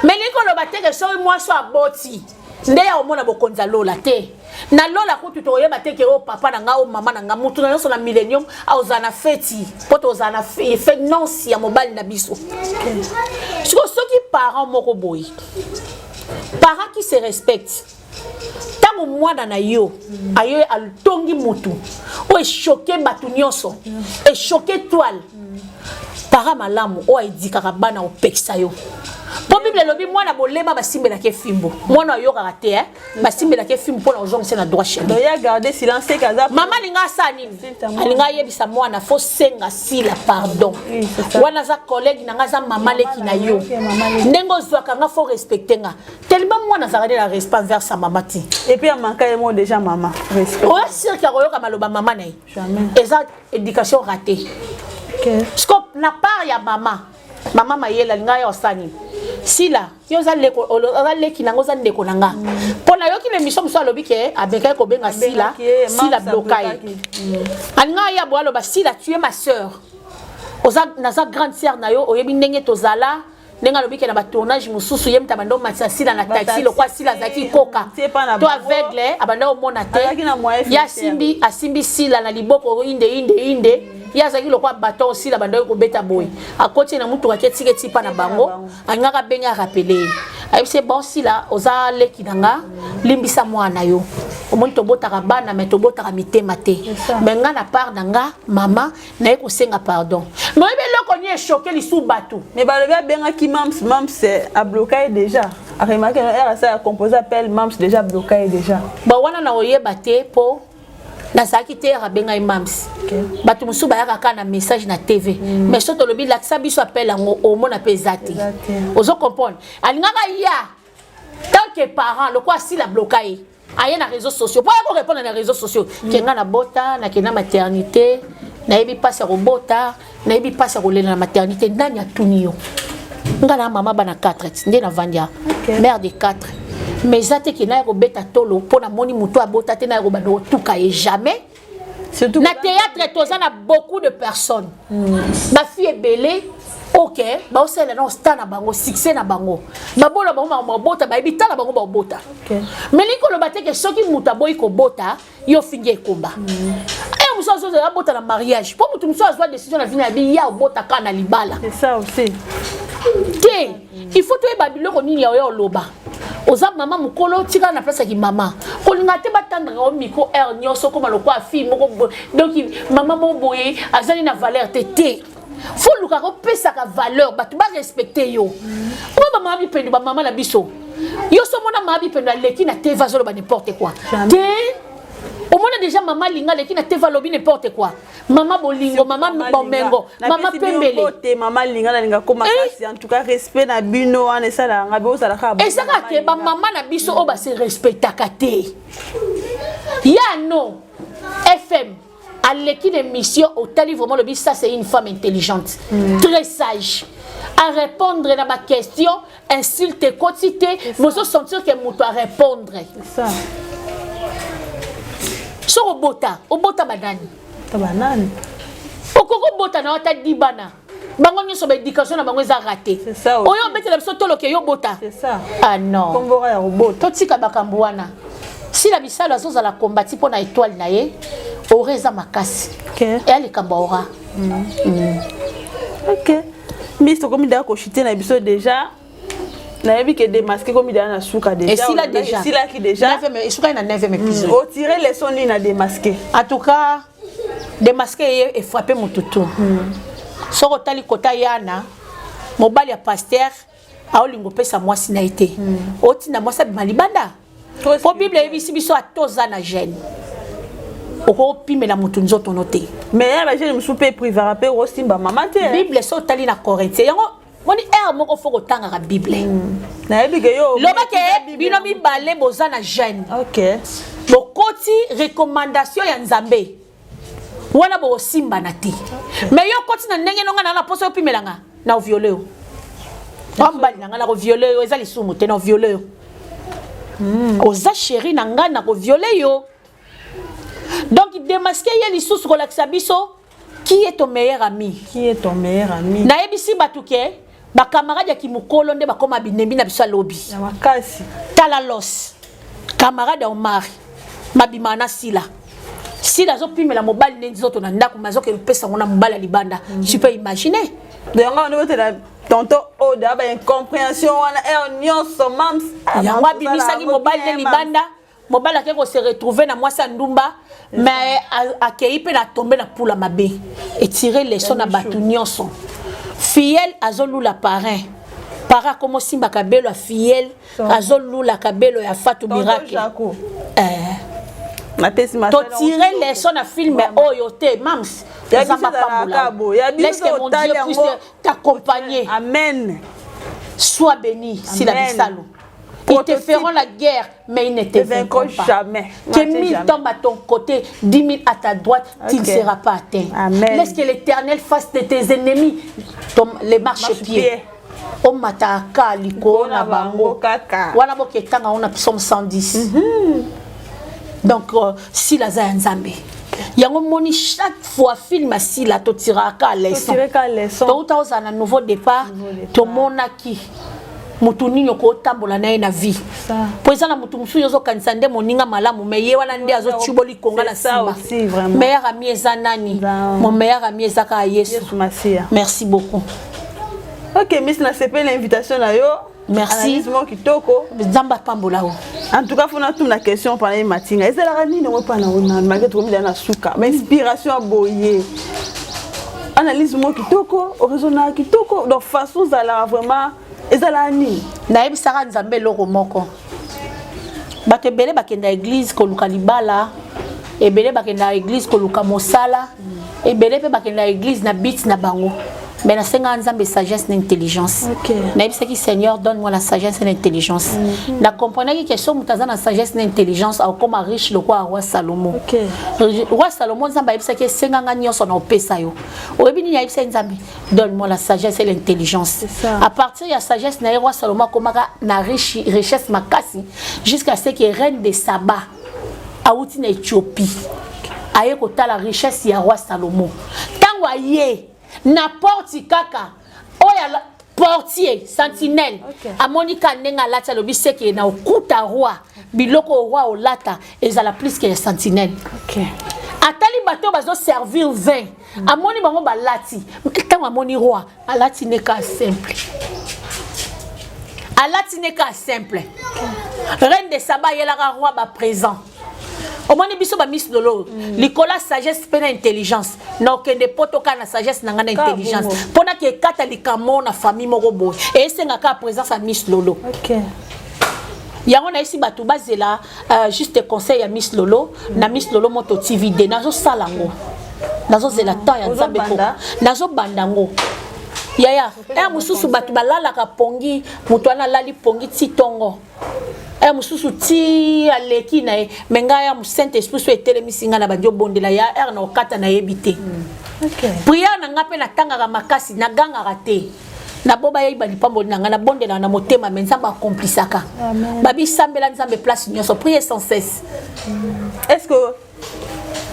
Mais lingi koloba te ke soki mwasi oyo aboti nde ya omona bokonzi ya lola te. Na lola kutu tokoyeba te ke oyo papa na nga, oyo mama na nga. Mutu na nyonso na millennium aozala na feti mpo tozala na nonsi ya mobali na biso. Sikoyo soki parent moko boye, parent qui se respecte, ntango mwana na yo ayo atongi mutu oyo echoquer bato nyonso, echoquer toile, parent malamu oyo aedikaka bana opekisa yo, mpo Bible elobi mwana bolema basimbelaki efimbo, mwana ayokaka te, eh? Basimbelaki efimbo mpo na ozongisa na droit chemin.
Donc ya garder silence te kaza.
Mama alinga asala nini? Alinga ayebisa mwana fo senga Sila pardon.
Oui, c'est ça.
Wana aza collègue na nga, aza mama leki na yo.
Ok, mama leki.
Ndenge ozwaka nga, fo respecte nga. Tellement mwana azalaka nde na respect envers sa mama ti.
Et puis amanka ye mo déjà mama respect.
Oya sirki akoyoka maloba mama na ye.
Jamais.
Eza éducation ratée. Siko na part ya mama, mama Mayele alinga ye osala nini? Sila, yo oza leko, oza leki na nga, oza ndeko na nga. Mpo nayoki na émission mosusu alobi ke abekaki kobenga Sila,
Abengaki ye,
Sila
Mams
bloka ye.
ablokaki.
Alinga ye boye aloba: Sila, tu es ma sœur, oza naza grande sœur na yo, oyebi ndenge tozala. Ndenge alobi ke na batournage mosusu ye mutu abanda omatisa Sila na taxi, lokwa Sila azalaki koka
Tie pa na
to
bango.
aveugle, abanda omona te.
Azalaki na moyen
Ye asimbi Sila na liboko, inde inde inde, ye azalaki lokwa baton. Sila abandaki kobeta boye, akoti na mutuka ke tika eti pa na bango. Alingaka abenge, arappeler ye, ayebisi ye: bon Sila, oza leki na nga, limbisa mwana yo. Omoni, tobotaka bana mais tobotaka mitema te.
Ça.
Mais nga na part na nga, mama naye kosenga pardon. Mais oyebi eloko nini echoquer lisusu bato?
Mais balobi abengaki mams, mams abloka ye déjà. Aremarqué ere asala composé appel, mams déjà abloka ye déjà.
Bon, wana na oyeba te mpo nazalaki te. Abengai mams, bato mosusu bayaka kaka na message na TV, mais so tolobi lakisa biso appel yango, omona mpe eza te.
Eza te.
Ozo comprendre, alingaka ya tant que parent lokwa asila bloka ye, aye na réseaux sociaux mpo aye korépondre na réseaux sociaux ke nga na bota, nakenda maternité, nayebi mpasi ya kobota, nayebi mpasi ya kolela na maternité. Nani atuni yo? Nga na mama bana 4 nde navandi ya mère de 4, mais eza te ke naya kobeta tolo mpo namoni motu abota te, naya kobanda kotuka ye, jamais.
Surtout
na théâtre toza na beaucoup de personnes, bafille ebele, ok, baosalela na star na bango, succès na bango, babola bango makambo babota, bayebi tala bango babota. Mais lingi koloba te ke soki moto aboyi kobota, yo ofingi ekomba. Eya mosusu azozala abota na mariage, mpo moto mosusu azwa décision na vini ya bi ya obota kaka na libala.
C'est ça aussi.
Te, il faut toyeba biloko nini ya oya oloba. Oza mama mokolo, tikala na place ya kimama. Kolinga te batandaka o micro aire nyonso, okoma lokwa fille moko donc mama moko boye azali na valeur te te. Faut olukaka opesaka valeur, bato barespecte yo. Oyo bamama Bipendu, bamama na biso, yo so omona mama Bipendu aleki na TV, azoloba n'importe quoi te. Omona déjà mama Alinga aleki na TV, alobi n'importe quoi? Mama Bolingo, mama Bomengo, mama Pembele.
Te, mama Linga, nalinga koma kasi. En tout cas, respect na bino wana esalaka nga bozalaka.
Ezaka ke bamama na biso oyo base respectaka te. Ya no FM aleki na émission, otali vraiment, lobi ça c'est une femme intelligente, très sage à répondre na baquestion, insulte ekoti te, bozosentir ke moto arépondre. Soki obota, obota banani?
Banani?
Okoki obota na yo ata di bana, bango nyonso baéducation na bango eza raté. Oyo obetela biso toloke yo bota. Ah non, totika makambo wana. Sila Bisalo azozala kombati mpo na étoile na ye, ora eza makasi, eya likambo ya ora.
Ok, miss, tokomi deya koshite na biso déjà. Nayebi ke Démasqué komi deya na suka.
Esila déjà.
Esilaki déjà.
Esukaki na 9e épisode.
Otire leçon nini na Démasqué?
En tout cas, Démasqué ye efrappe motu tu. Soki otali kota yana mobali ya pasteur, aolinga opesa mwasi na ye te, otinda mwasi abima libanda, po Bible eyebisi biso ata oza na jeûne, okopimela motu nzoto no te.
Mais ya bajeûne mosusu mpe privaka mpe osimba mama te.
Bible so otali na Corinthien yango, moni ere moko fo kotangaka Bible.
Nayebi ke yo
Loba ke bino mibale boza na jeûne, bokoti recommandation ya Nzambe wana, bokosimbana te. Mais yo okoti na ndenge nonga na mposa opimelanga na oviole yo, mobali na ngai na koviole yo, eza lisumu te. Na oviole yo, oza chéri na ngai, na koviole yo. Donc Démasqué ye lisusu kolakisa biso qui est ton meilleur ami.
Qui est ton meilleur ami?
Nayebisi bato ke bacamarade ya kimokolo nde bakóma binembi na biso alobi.
Ya makasi.
Tala los camarade ya Omari mabima na Sila. Sila azopimela mobali nde nzoto na ndako, ma azokende kopesa yango na mobali ya libanda. Tu peux imaginer?
Yango wana botela tonton Oda baincompréhension wana ere nyonso, mams.
Yango abimisaki mobali nde libanda, mobali ake kose retrouver na mwasi ya ndumba, mais akei mpe na tombe na pula mabe. Etire leçon na bato nyonso. Fidèle azolula parrain, parrain akoma osimbaka belo ya fidèle, azolula kabelo ya Fatu Miracle. Totire leçon na film oyo te, mams. Nzambe apambola. Laisse que mon Dieu puisse t'accompagner.
Amen.
Sois béni, Sila Bisalo. Ils te feront la guerre, mais ils ne te vaincront pas.
Jamais.
Que 1000 tombent à ton côté, 10 000 à ta droite, tu ne seras pas atteint.
Amen.
Laisse que l'Éternel fasse de tes ennemis les marchepieds. Omataka likolo na bango wana, boketanga ngo na Psaume 110. Donc Sila aza ya Nzambe. Yango moni, chaque fois film asila, totiraka leçon. Touta ozala na nouveau départ, tomonaki motu nini okotambola na ye na vie, po eza na motu mosusu ozokanisa nde moninga malamu, mais ye wana nde azotibola likonga na nsima. Meilleur ami eza nani? Mon meilleur ami eza kaka Yesu. Merci beaucoup.
Ok miss, nasepeli na invitation na yo.
Merci.
Analyse moko kitoko.
Nzambe apambola yo.
En tout cas, funa tuna question mpana ye matinga ezalaka nini yango mpana ona malgré tokomida na suka, ma inspiration ya boye, analyse moko kitoko, oraisonnaka kitoko, donc façon ozalaka vraiment, ezalaka nini?
Nayebisaka Nzambe eloko moko: bato ebele bakenda église koluka libala, ebele bakenda église koluka mosala, ebele mpe bakenda église na but na bango, mais nasengaka Nzambe sagesse na intelligence. Nayebisaki Seigneur: donne moi la sagesse et l'intelligence. Na comprenaki ke so moto aza na sagesse na intelligence, akokoma riche lokola roi Salomo. Roi Salomo, Nzambe ayebisaki: esenganga nyonso na opesa yo. Oyebi nini ayebisaki Nzambe? Donne moi la sagesse et l'intelligence. À partir ya sagesse na ye, roi Salomo akomaka na richesse makasi, jusqu'à ce que reine de Saba awuti na Éthiopie, aye kotala richesse ya roi Salomo. Ntango aye na porte kaka, oyo portier sentinelle amoni ka ndenge alati, alobi seke na okuta roi, biloko roi olata ezala plus ke ya sentinelle. Atali bato oyo bazoservir vin, amoni bango balati. Ntango amoni roi alati ne ka simple, alati ne ka simple, reine de Saba ayelaka roi baprésent. Omoni biso ba Miss Lolo, likolo ya sagesse mpe na intelligence, na okende poto kaka na sagesse na ngai na intelligence mpo na kekata likambo na famille moko boye, esenga kaka présence ya Miss Lolo. Yango nayesi bato bazela juste conseil ya Miss Lolo na Miss Lolo Moto TV de nazosala yango, nazozela temps ya Nzambe po nazobanda yango. Yaya, ere mosusu bato balalaka pongi, moto wana alali pongi ti ntongo, ere mosusu ti aleki na ye. Me ngai ya Saint Esprit so etelemisi ngai na bandi obondela ya ere na okata, nayebi te. Prière na ngai mpe natangaka makasi, nagangaka te, naboba yeba lipamboli na ngai, nabondelaka na motema, me Nzambe akomplisaka. Babisambela Nzambe place nyonso, prier sans cesse.
Est ce que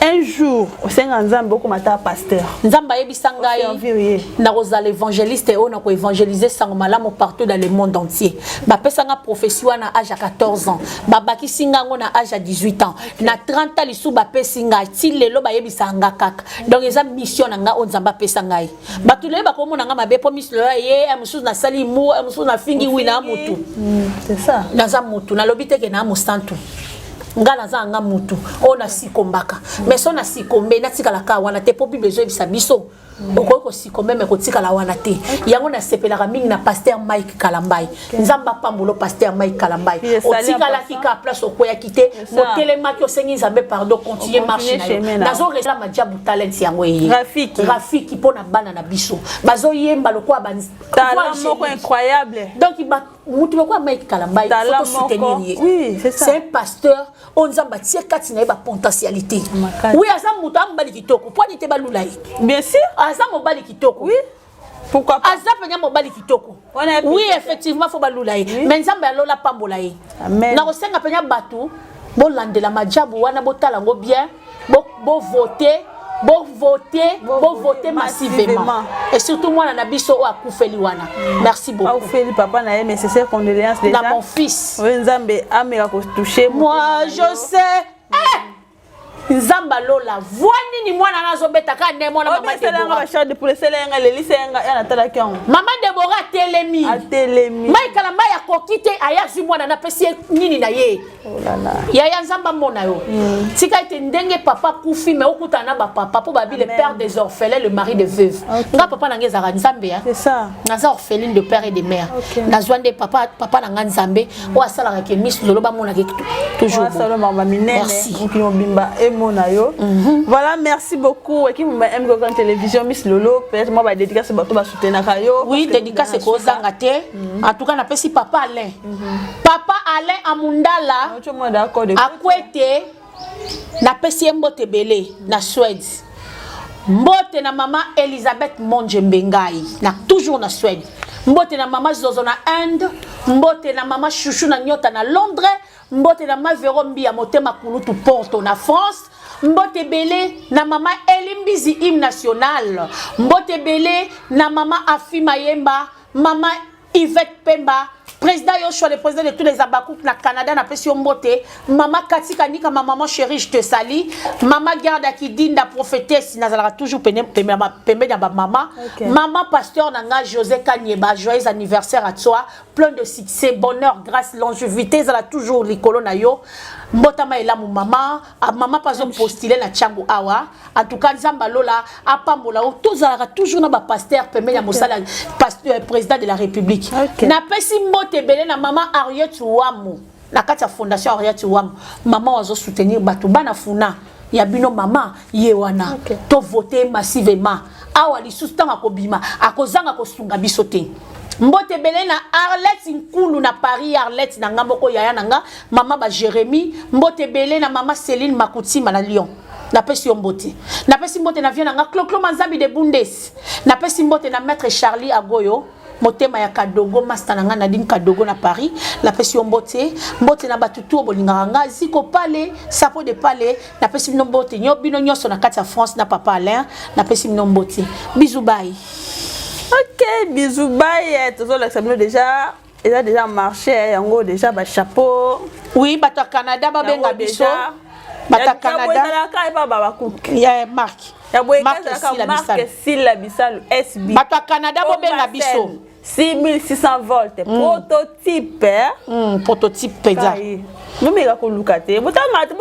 un jour osenga Nzambe okoma ata pasteur?
Nzambe ayebisa ngai nakozala évangéliste oyo nakoévangéliser sango malamu partout dans le monde entier. Bapesanga prophétie wana âge ya 14 ans, babakisi nga yango na âge ya 18 ans, na 30 ans lisusu bapesi ngai, ti lelo bayebisaka nga kaka. Donc eza mission na ngai oyo Nzambe apesa ngai. Bato lelo bakomona nga mabe mpo miso lelo ye mosusu nasali mo mosusu nafingi wi na mutu. Naza mutu, nalobi teke na mosantu, nga naza nga mutu oyo nasikombaka, mais so nasikombe natikala kaka wana te, mpo Bible ezoyebisa biso okoki kosikombe me kotikala wana te. Yango nasepelaka mingi na pasteur Mike Kalambai. Nzambe apambolo pasteur Mike Kalambai. Otikalaki kaka place okweyaki te, motelemaki, osengi Nzambe pardon, continue marche na yo. Nazoresala Majabu Talent, yango eye Rafiki mpo na bana na biso bazoyemba lokola
talent moko incroyable.
Donc mutu lokola Mike Kalambai, faut soutenir ye.
Oui, c'est
ça. C'est un pasteur oyo Nzambe atie kati na ye bapotentialité. Oui, aza moto aza mobali kitoko, mpo ani te balula ye.
Bien sûr.
Aza mobali kitoko.
Oui, pourquoi pas?
Aza mpenza mobali kitoko. Oui, effectivement, faut balula ye, mais Nzambe alola pambola ye. Nakosenga mpenza bato bolandela Majabu wana, botala yango bien, bovote, bovote, bovote massivement, et surtout mwana na biso oyo akufeli wana. Merci beaucoup.
Akufeli papa na ye, mais sincères condoléances déjà
na mon fils.
Oyo Nzambe ameka kotouche.
Moi je sais, eh! Nzambe alola voi nini mwana na azobeta kaka nde mwana
mama Debora lelisa yanga ya natalaki yango.
Mama Debora atelemi.
Atelemi.
Maikala mai akoki te, aya azwi mwana, napesi ye nini na ye. Yaya, Nzambe amona yo. Tika ete ndenge papa akufi, me okutana na bapapa, mpo babi le père des orphelins, le mari de veuve. Nga papa na nga ezalaka Nzambe. Naza orpheline de père et de mère, nazwa nde papa, papa na nga Nzambe oyo asalaka ke Miss Lolo bamonaka toujours.
Merci. Mokili mobimba emona yo. Voilà, merci beaucoup, équipe MK Télévision. Miss Lolo, peut-être moi badédicace bato basoutenaka yo.
Oui, dédicace ekozanga te. En tout cas napesi papa Alain, papa Alain Amundala Akwete, napesi ye mbote ebele na Suède. Mbote na mama Elizabeth Monjembe ngai na toujours na Suède. Mbote na mama Zozo na Inde. Mbote na mama Chouchou na Nyota na Londres. Mbote na ma Vero Mbia motema kulutu Porto na France. Mbote ebele na mama Elimbizi, hymne national. Mbote ebele na mama Afi Mayemba, mama Yvette Pemba, président Yoshua, le président de tous les Abakouk na Canada, napesi yo mbote. Mama Katika Nika, ma maman chérie, je te salue. Mama Garda Kidinda, prophétesse, nazalaka toujours pene pembeni ya bamama. Mama pasteur na nga José Kanyeba, joyeux anniversaire à toi, plein de succès, bonheur, grâce, longévité ezala toujours likolo na yo. Mbotama elamu mama, mama mpe azopostule na ntiango awa. En tout cas Nzambe alola apambola oyo tozalaka toujours na bapasteur pembeni ya mosala, président de la République. Napesi mbote ebele na mama Ariet Wamu na kati ya fondation Ariet Wamu, mama oyo azosoutenir bato bana funa ya bino. Mama ye wana, tovote massivement awa lisusu. Ntango akobima, akozanga kosunga biso te. Mbote ebele na Arlette Nkulu na Paris, Arlette na nga moko, yaya na nga, mama ba Jérémie. Mbote ebele na mama Céline Makutima na Lyon, napesi yo mbote. Napesi mbote na vie na nga Cloclo Manzambi de Bundes. Napesi mbote na maître Charlie Agoyo motema ya Kadogo, master na nga Nadine Kadogo na Paris, napesi yo mbote. Mbote na bato tu oyo bolingaka nga, Ziko Pale, Sapo de Pale, napesi bino mbote nyo bino nyonso na kati ya France na papa Alain, napesi bino mbote. Bisous, bye.
Ok, bisous, bye. Tozolakisa bino déjà, eza déjà marché yango déjà, bachapeau.
Oui, bato ya Canada babenga biso, bato ya Canada.
Ezalaka epa babakuki.
Ya marque.
Ya boye ezalaka marque Sila Bisalu SB.
Bato ya Canada bobenga biso.
6600 volts, prototype.
Prototype mpenza.
Bomeka koluka te, botangaka te,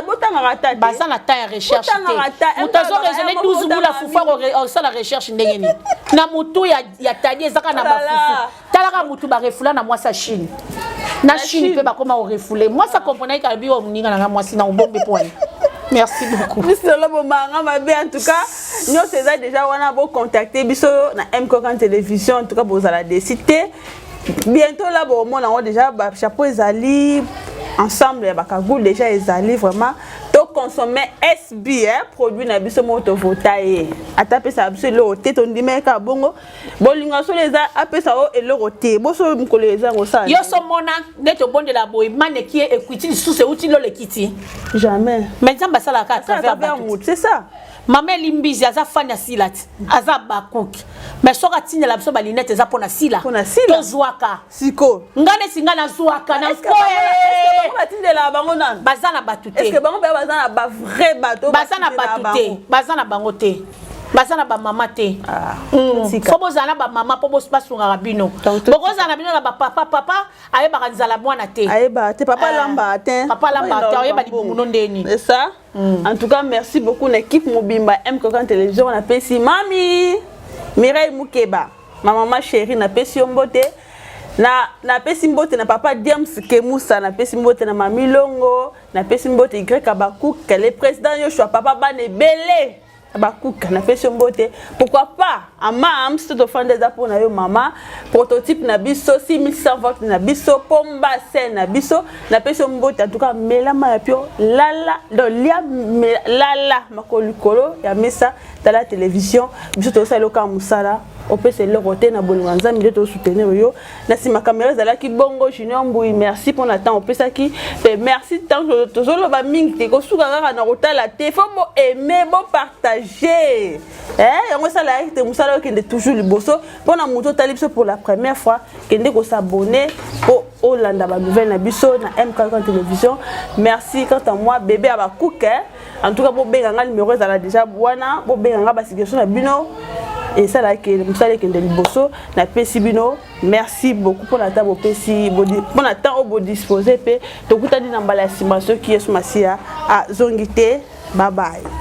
botangaka ata te.
Baza na temps ya recherche te. Moto azo raisonner 12 mbula fufu, akosala recherche ndenge nini? Na motu ya tadi ezaka na bafufu. Talaka motu barefula na mwasi ya Chine, na Chine mpe bakoma korefule mwasi. Akomponaki kalobi oyo moninga nanga mwasi na obombe mpo wana. Merci beaucoup.
Biso lobomanga mabe. En tout cas, nyonso eza déjà wana. Bocontacte biso na MKK Télévision. En tout cas, bozala déçus te. Bientôt là, bomona yango déjà. Bachapeau ezali, ensemble ya bakagoule déjà ezali. Vraiment, toconsommer SB, eh, produit na biso moko. Tovota ye, ata apesaka biso eloko te, tondimaka bongo. Bolingo solo eza, apesa o eloko te, boso mokolo eza kosala.
Yo so mona nde tobondela boye, maneki ye ekwiti lisusu, euti lolo ekiti.
Jamais.
Mais Nzambe asalaka à travers
bato, c'est ça.
Mama Elimbizi aza fan ya Sila ti aza bakuki, mais soki atindela biso balunettes, eza mpo na Sila.
Mpona Sila.
Tozwaka.
Siko.
Nga neti nga nazwaka na
Bango batindelaka bango nanu.
Baza na bato
te. Est-ce bango mpe baza na bavrai bato?
Baza na bato te, baza na bango te, baza na bamama te. Fo bozala na bamama mpo basungaka bino. Bokozala na bino na bapapa, papa ayebaka nzala mwana te.
Ayeba te, papa lamba te.
Papa lamba te, oyeba libumu ndeni.
C'est ça. En tout cas, merci beaucoup na équipe mobimba MKK Télévision. Napesi mami Mireille Mukeba, ma maman chérie, napesi yo mbote. Na napesi mbote na papa Diams Kemusa, napesi mbote na mami Longo, napesi mbote Y Abakouk, le président Yoshua, papa bana ebele bakuka, napesi yo mbote. Pourquoi pas amams to tofanda, eza mpona yo mama prototype na biso, 6100 volt na biso, pomba scène na biso, napesi yo mbote. En tout cas, melama ya pio, lala, donc lia, lala makolo likolo ya mesa, tala télévision. Biso tozosala eloko ya mosala, opesa eloko te, na bolingo ya Nzambe nde tozosoutenir yo. Na nsima kamera ezalaki bongo Junior Mbui. Merci mpona ntango opesaki, mpe merci. Ntango tozoloba mingi te, kosuka kaka na kotala te, fo boaime, bopartage. Yango esalaka te mosala okende toujours liboso. Mpona moto otali biso pour la première fois, kende kos'abonner mpo olanda banouvelle na biso na MKK Télévision. Merci. Quant à moi, bébé ya bakuke, en tout cas, bobenga nga, numéro ezala déjà wana. Bobenga nga, basuggestion na bino esalaki mosala ekende liboso. Napesi bino merci beaucoup mpona ta bopesi, mpona temps oyo bodispose, mpe tokutani na mbala ya nsima soki Yesu Masiya azongi te. Bye bye.